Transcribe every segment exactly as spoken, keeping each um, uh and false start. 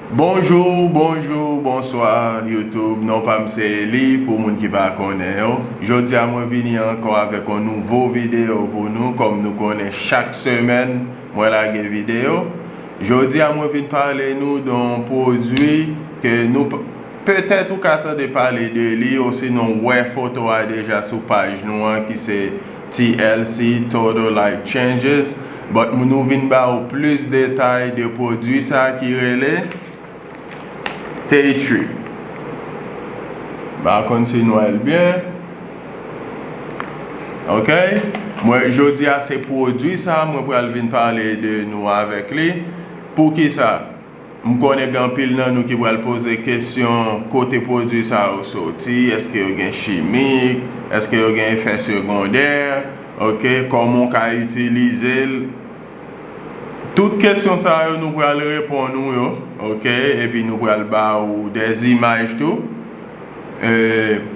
Bonjou, bonjou, bonswa YouTube. Non pa m se Eli, pou moun ki pa konnen yo. Jodi a mwen vini ankò avèk yon nouvo videyo pou nou. Kòm nou konnen, chak semèn mwen lage videyo. Jodi a mwen vin pale nou de yon pwodui ke nou p-, petèt ou ka tande pale de li, osinon w wè foto a deja sou paj nou an, ki se T L C, Total Life Changes. But nou vin ba ou plis detay de pwodui sa ki rele Tea Tree. M pa konn si n wè l byen. Ok? Mwen, jodi a se pwodui sa, mwen pral vin pale de nou avèk li. Poukisa? M konnen gen anpil nan nou ki pral poze kesyon kote pwodui sa yo soti, èske yo gen chimik, èske yo gen efè segondè, ok, kòman w ka itilize l. Tout kesyon sa yo nou pral reponn ou yo, ok, epi nou pral ba ou de imaj tou, e,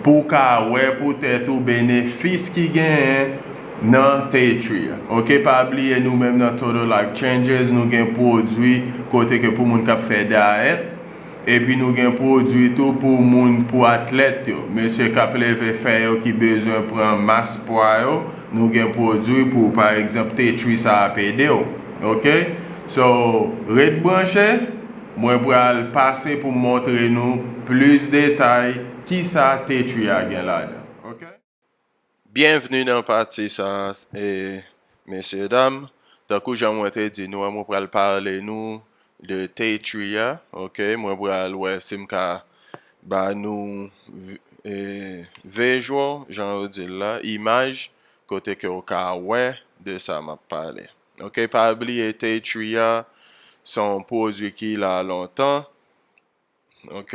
pou w ka wè poutèt ou benefis ki genyen nan Tea Tree a. Ok, pa bliye nou menm nan Total Life Changers, nou gen pwodui kote ke pou moun k ap fè dayèt, epi nou gen pwodui tou pou moun, pou atlèt yo. Mesye k ap leve fè yo ki bezwen pran mas pwa yo, nou gen pwodui pou, pa egzanp, Tea Tree sa ap ede w. Ok? So, ret branche, mwen pral pase pou m montre nou plis detay kisa Tea Tree a gen ladan. Ok? Byenvni nan pati sa, e, mesye dam. Tankou jan mwen te di nou an, mwen pral pale nou de Tea Tree a, ok? Mwen pral wè si m ka ba nou vi-, e, visual, jan yo di l la, imaj, kote ke w ka wè de sa m ap pale. Ok, pa bliye Tea Tree a, se yon pwodui ki la lontan. Ok?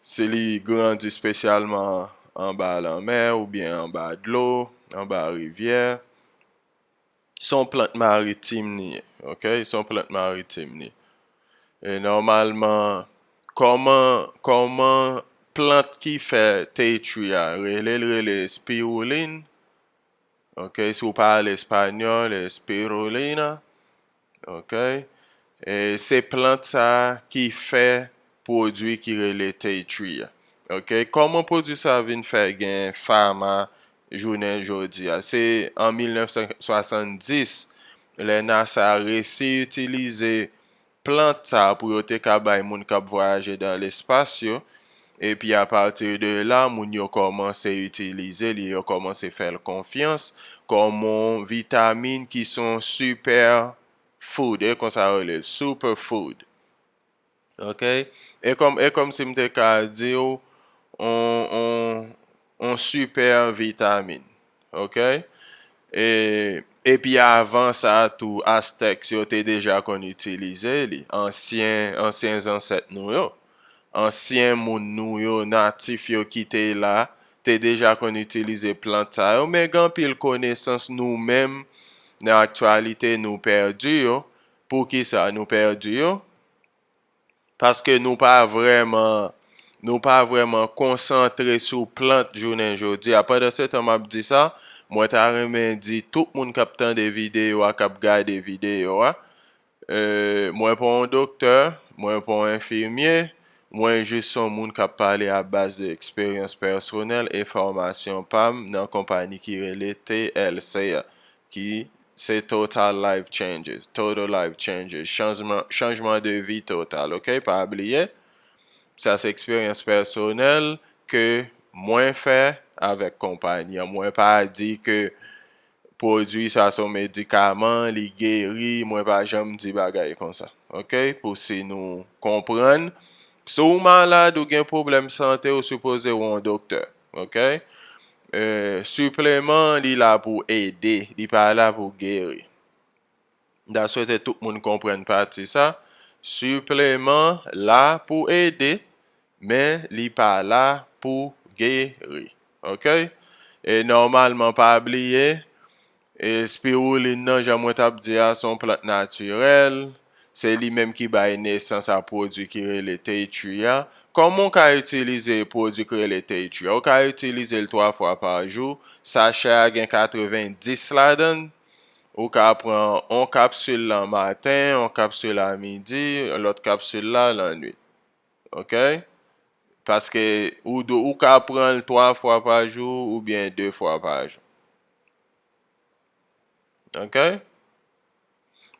Si li grandi espesyalman anba lanmè oubyen anba dlo, anba rivyè, se yon plant maritim li ye. Ok? Se yon plant maritim li. E nòmalman, kòman, kòman plant ki fè Tea Tree a rele, l rele spirulina. Ok, si w pale espanyòl, e spirulina. Ok, e se plant sa a ki fè pwodui ki rele Tea Tree a. Ok, kòman pwodui sa a vin fè gen fama jounen jodi a? Se an mil nèf san swasanndis, lè NASA resi itilize plant sa a pou yo te ka bay moun k ap vwayaje dan lespas yo. Epi apati de la, moun yo kòmanse itilize li, yo kòmanse fè l konfyans kòm yon vitamin ki se yon super food, e konsa yo rele l, super food. Ok? E kòm, e kòm si m te ka di w, on, on, on super vitamin. Ok? E, epi avan sa tou, Aztèk yo te deja konn itilize li. Ansyen, ansyen zansèt nou yo, ansyen moun nou yo, natif yo ki te la, te deja konn itilize plant sa yo. Men gen anpil konesans nou menm, nan aktyalite, nou pèdi yo. Poukisa nou pèdi yo? Paske nou pa vrèman, nou pa vrèman konsantre sou plant jounen jodi a. Pandan se tan m ap di sa, mwen ta renmen di tout moun k ap tande videyo a, k ap gade videyo a, e, mwen pa yon doktè, mwen pa yon enfimye, mwen jis yon moun k ap pale a baz de eksperyans pèsonèl, enfòmasyon pa m nan konpayi ki rele T L C a, ki se Total Life Changes, Total Life Changes, chanjman, chanjman de vi total, ok? Pa bliye, sa se eksperyans pèsonèl ke mwen fè avèk konpayi an. Mwen pa di ke pwodui sa se yon medikaman, li geri, mwen pa janm di bagay konsa, ok? Pou si nou konprann, si w malad ou gen pwoblèm sante, ou sipoze wè yon doktè, ok? E, sipleman, li la pou ede, li pa la pou geri. M ta swete tout moun konprann pati sa. Sipleman la pou ede, men li pa la pou geri. Ok? E nòmalman, pa bliye, e spiwilin nan, jan mwen t ap di a, se yon plant natirèl. Se li menm ki bay nesans a pwodui ki rele Tea Tree a. Kòman w ka itilize pwodui ki rele Tea Tree a? Ou ka itilize l twa fwa pa jou. Sachè a gen katrevenndis ladan l. Ou ka pran yon kapsil lan maten, yon kapsil a midi, lòt kapsil la lannwit. Ok? Paske ou, dwe- ou ka pran l twa fwa pa jou oubyen de fwa pa jou. Ok?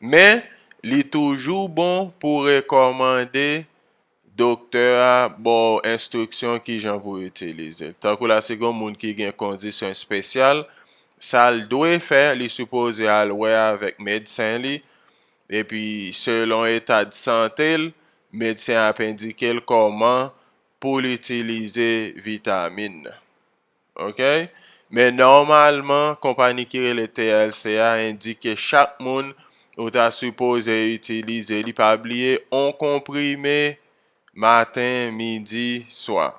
Men, li toujou bon pou rekòmande doktè a ba w enstriksyon kijan pou w itilize l. Tankou la, si gen yon moun ki gen kondisyon espesyal, sa l dwe fè, li sipoze al wè avèk medsen li, epi selon eta de sante l, medsen an ap endike l kòman pou l itilize vitamin nan. Ok? Men nòmalman, konpayi ki rele T L C a endike chak moun ou ta sipoze itilize li. Pa bliye, yon konprime maten, midi, swa.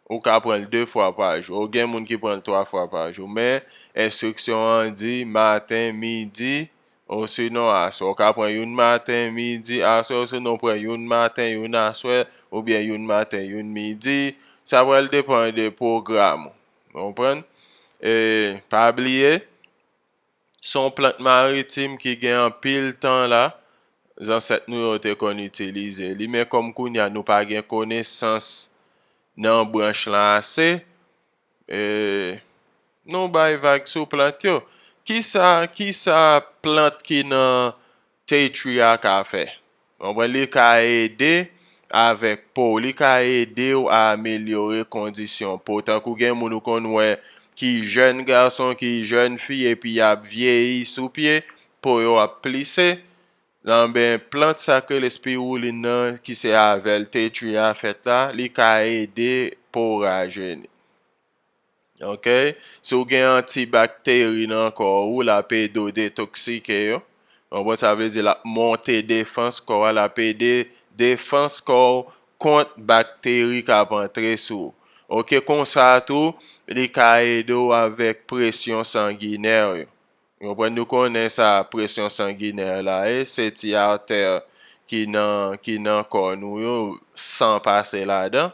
Ou ka pran l de fwa pa jou. Ou gen moun ki pran l twa fwa pa jou. Men, enstriksyon an di maten, midi, osinon aswè. Ou ka pran youn maten, midi, aswè, osinon pran youn maten, youn aswè, oubyen youn maten, youn midi. Sa pral depann de pwogram ou. Ou konprann? E, pa bliye, se yon plant maritim ki gen anpil tan la, zansèt nou yo te konn itilize li, men kòm kounye a nou pa gen konesans nan branch lan ase, e, nou bay vag sou plant yo. Kisa, kisa plant ki nan tea tree a ka fè? Konprann, li ka ede avèk po, li ka ede w a amelyore kondisyon po. Tankou gen moun ou konn wè ki jèn gason, ki jèn fi, epi y ap vyeyi sou pye, po yo ap plise. Lanben, plant sa k rele spiroulin nan, ki se avè l tea tree a fèt la, li ka ede po rajeni. Ok? Si w gen antibakteri nan kò ou, l ap ede w detoksike yo. Ou konprann sa vle di? L ap monte defans kò a, l ap ede defans kò w kont bakteri k ap antre sou ou. Ok, konsa tou, li ka ede w avèk presyon sanginè yo. Ou konprann, nou konnen sa presyon sanginè la ye, se ti atè ki nan, ki nan kò nou yo, san pase ladan.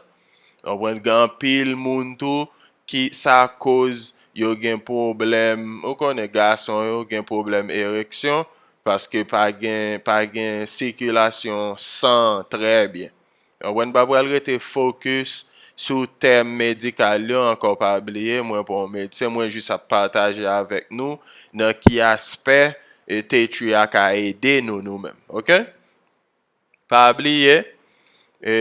Ou konprann, gen anpil moun tou ki sa koz yo gen pwoblèm, ou konnen gason yo gen pwoblèm ereksyon, paske pa gen, pa gen sikilasyon san trè byen. Ou konprann, m pa pral rete fokis sou tèm medikal yo ankò, pa bliye, mwen pa yon medsen, mwen jis ap pataje avèk nou nan ki aspè e tea tree a ka ede nou, nou menm, ok? Pa bliye, e,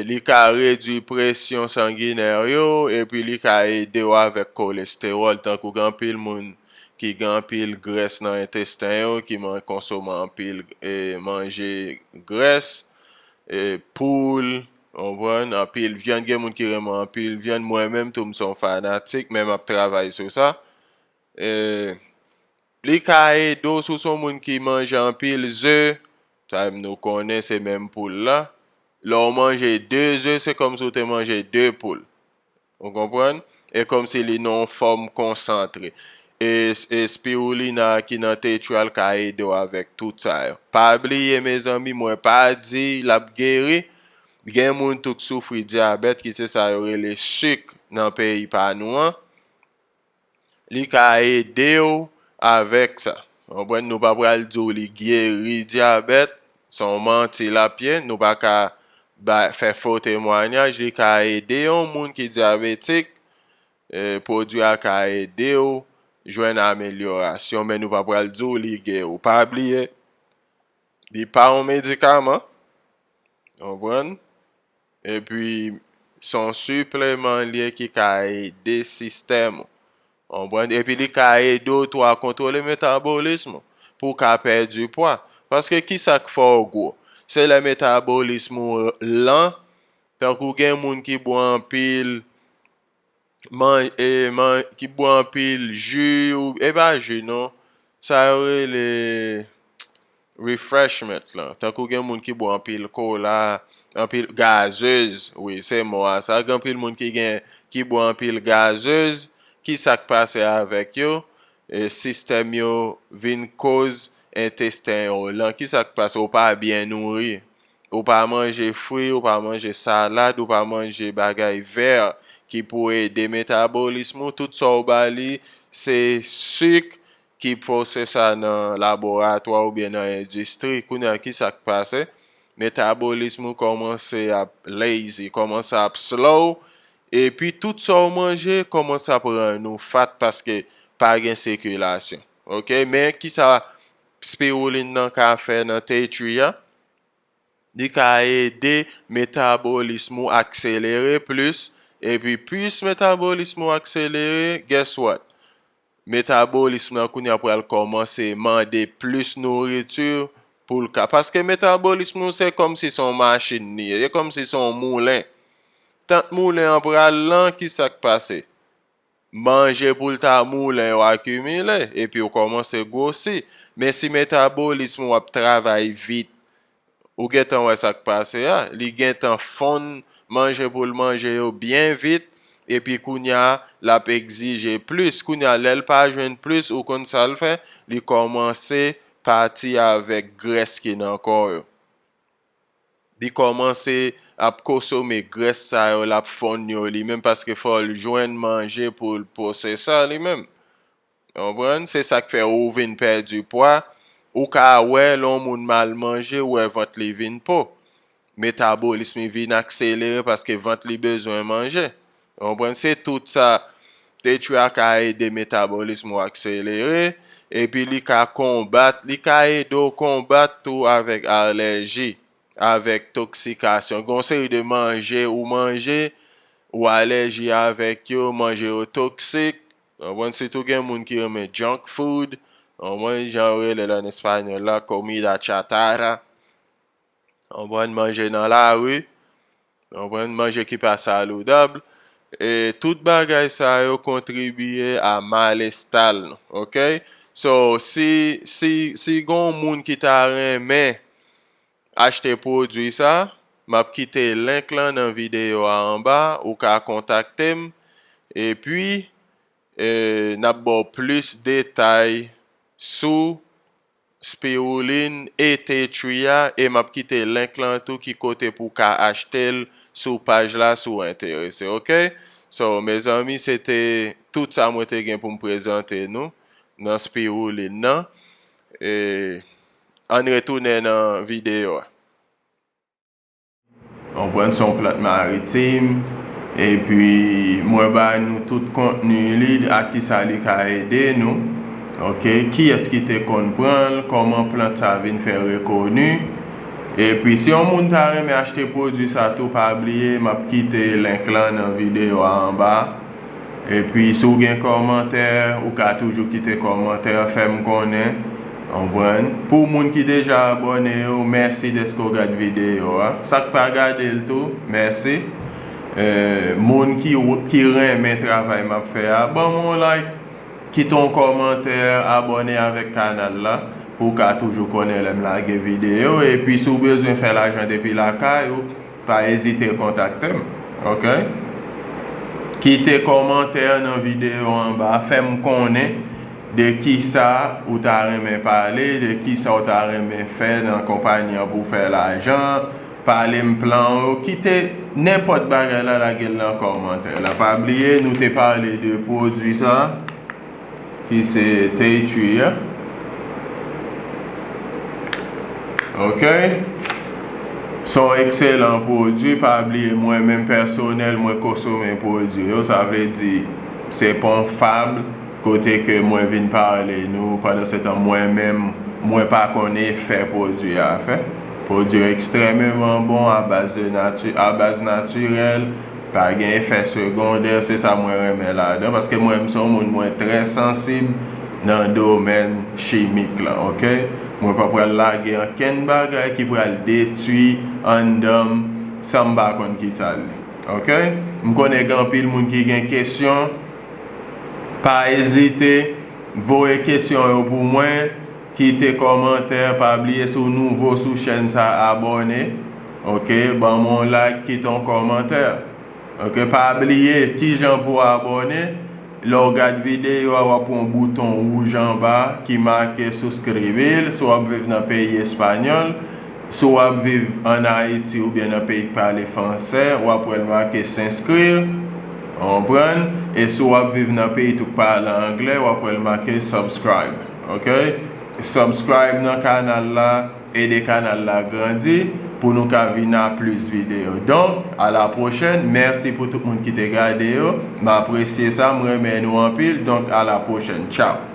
li ka redui presyon sanginè yo, epi li ka ede w avèk kolestewòl, tankou gen anpil moun ki gen anpil grès nan entesten yo, ki man-, konsome anpil, e, manje grès, e, poul, ou konprann, anpil vyann, gen moun ki renmen anpil vyann, mwen menm tou, m se yon fanatik, men m ap travay sou sa. E, li ka ede w si w se yon moun ki manje anpil ze, sa nou konnen se menm poul la. Lè w manje de ze, se kòmsi w te manje de poul. Ou konprann? E kòmsi li nan yon fòm konsantre. E, e spiroulina ki nan tea tree a ka ede w avèk tout sa yo. Pa bliye, mezanmi, mwen pa di l ap geri. Gen moun tou k soufri dyabèt, ki se sa yo rele sik nan peyi pa nou an. Li ka ede w avèk sa. Ou konprann? Nou pa pral di w li geri dyabèt, se yon manti l ap ye, nou pa ka ba, fè fo temwayaj, li ka ede yon moun ki dyabetik, e, pwodui a ka ede w jwenn amelyorasyon, men nou pa pral di w li geri w. Pa bliye, li pa yon medikaman, ou konprann? Epi, se yon sipleman li ye ki ka ede sistèm ou. Ou konprann? Epi li ka ede w tou a kontwole metabolism ou, pou w ka pèdi pwa. Paske kisa k fè w gwo? Se lè metabolism ou lan, tankou gen moun ki bwè anpil, man-, e, man-, ki bwè anpil ji, ou, e pa ji non, sa yo rele refreshment lan. Tankou gen moun ki bwè anpil kola, anpil gazez, wi, se mo a sa. Gen anpil moun ki gen, ki bwè anpil gazez, kisa k pase avèk yo? E, sistèm yo vin koz entesten yo lan. Kisa k pase? Ou pa byen nouri. Ou pa manje fwi, ou pa manje salad, ou pa manje bagay vè ki pou ede metabolism ou. Tout sa w ba li, se sik, ki pwosese sa nan laboratwa oubyen nan endistri. Kounye a, ki sa k pase? Metabolism ou kòmanse ap lazy, kòmanse ap slow, epi tout sa w manje kòmanse ap rann ou fat paske pa gen sikilasyon. Oke, men ki sa spiruline nan ka fè nan tea tree a? Li ka ede metabolism ou akselere plis, epi plis metabolism ou akselere, guess what? Metabolism nan kounye a pral kòmanse mande plis nouriti pou l ka. Paske metabolism ou se kòmsi se yon machin li ye, se kòmsi se yon moulen. Tank moulen an pral lan, ki sa k pase? Manje pou l ta moulen yo akimile, epi w kòmanse gwosi. Men si metabolism ou ap travay vit, ou gentan wè sa k pase a, li gentan fonn manje pou l manje yo byen vit, epi kounye a, l ap egzije plis. Kounye a, lè l pa jwenn plis, ou konn sa l fè? Li kòmanse pati avèk grès ki nan kò yo. Li kòmanse ap konsome grès sa yo, l ap fonn yo li menm, paske fò l jwenn manje pou l pwosese li menm. Ou konprann? Se sa k fè ou vin pèdi pwa. Ou ka wè lè yon moun mal manje, ou wè vant li vin po. Metabolism li vin akselere paske vant li bezwen manje. Ou konprann? Se tout sa. Tea tree a ka ede metabolism ou akselere, epi li ka konbat, li ka ede w konbat tou avèk alèji, avèk toksikasyon. Gen yon seri de manje ou manje, ou alèji avèk yo, manje yo toksik. Ou konprann? Sitou gen moun ki renmen junk food. Ou konprann jan yo rele l an espanyòl la, comida chatarra. Ou konprann? Manje nan lari. Ou konprann? Manje ki pa salidab. E tout bagay sa yo kontribye a malesta l, oke? So, si, si, si gen yon moun ki ta renmen achte pwodui sa, m ap kite link lan nan videyo a anba, ou ka kontakte m, epi, e, n ap ba w plis detay sou spiruline e tea tree a, e m ap kite link lan tou ki kote pou w ka achte l sou paj la si w enterese, oke? So, mezanmi, se te tout sa mwen te gen pou m prezante nou nan spiruline nan. E, ann retounen nan videyo a. Ou konprann, se yon plant maritim, epi mwen ba nou tout kontni li, a kisa li ka ede nou. Oke, kiyès ki te konn pran l, kòman plant sa vin fè rekoni. Epi si yon moun ta renmen achte pwodui sa tou, pa bliye, m ap kite link lan nan videyo a anba. Epi, si w gen kòmantè, ou ka toujou kite kòmantè, fè m konnen. Konprann? Pou moun ki deja abòne yo, mèsi dèske w gad videyo a. Sa k pa gade l tou, mèsi. E, moun ki, ki renmen travay m ap fè a, ban m yon like, kite yon kòmantè, abòne avèk kanal la, pou w ka toujou konnen lè m lage videyo. Epi, si w bezwen fè lajan depi lakay ou, pa ezite kontakte m, oke? Kite kòmantè nan videyo anba, fè m konnen de kisa ou ta renmen pale, de kisa ou ta renmen fè nan konpayi an pou w fè lajan, pale m plan ou, kite nenpòt bagay la, lage l nan kòmantè la. Pa bliye, nou te pale de pwodui sa. Ki se tea tree a. Oke? Se yon ekselan pwodui, pa bliye mwen menm pèsonèl, mwen konsome pwodui yo, sa vle di se pa yon fab kote ke mwen vin pale nou, pandan se tan mwen menm, mwen pa konn efè pwodui a fè. Pwodui yo ekstrèmeman bon, a baz de nati-, a baz natirèl, pa gen efè segondè, se sa mwen renmen ladan, paske mwen, m se yon moun, mwen trè sansib nan domèn chimik lan, oke? Mwen pa pral lage ankenn bagay ki pral detwi anndan m san m pa konn kisa l ye, oke? M konnen gen anpil moun ki gen kesyon, pa ezite, voye kesyon yo pou mwen, kite kòmantè, pa bliye si w nouvo sou chèn sa, abòne, oke? Ban m yon like, kite yon kòmantè. Oke, pa bliye kijan pou w abòne. Lè w gad videyo a, w ap wè yon bouton wouj anba ki make suscribir. Si w ap viv nan peyi espanyòl, si w ap viv ann Ayiti oubyen nan peyi k pale fransè, w ap wè l make s'inscrire. Ou konprann? E si w ap viv nan peyi tou k pale anglè, w ap wè l make subscribe. Ok? Subscribe nan kanal la, ede kanal la grandi pou nou ka vin a plis videyo. Donk, a la pwochèn. Mèsi pou tout moun ki te gade yo. M apresye sa, m renmen nou anpil. Donk, a la pwochèn. Tchao.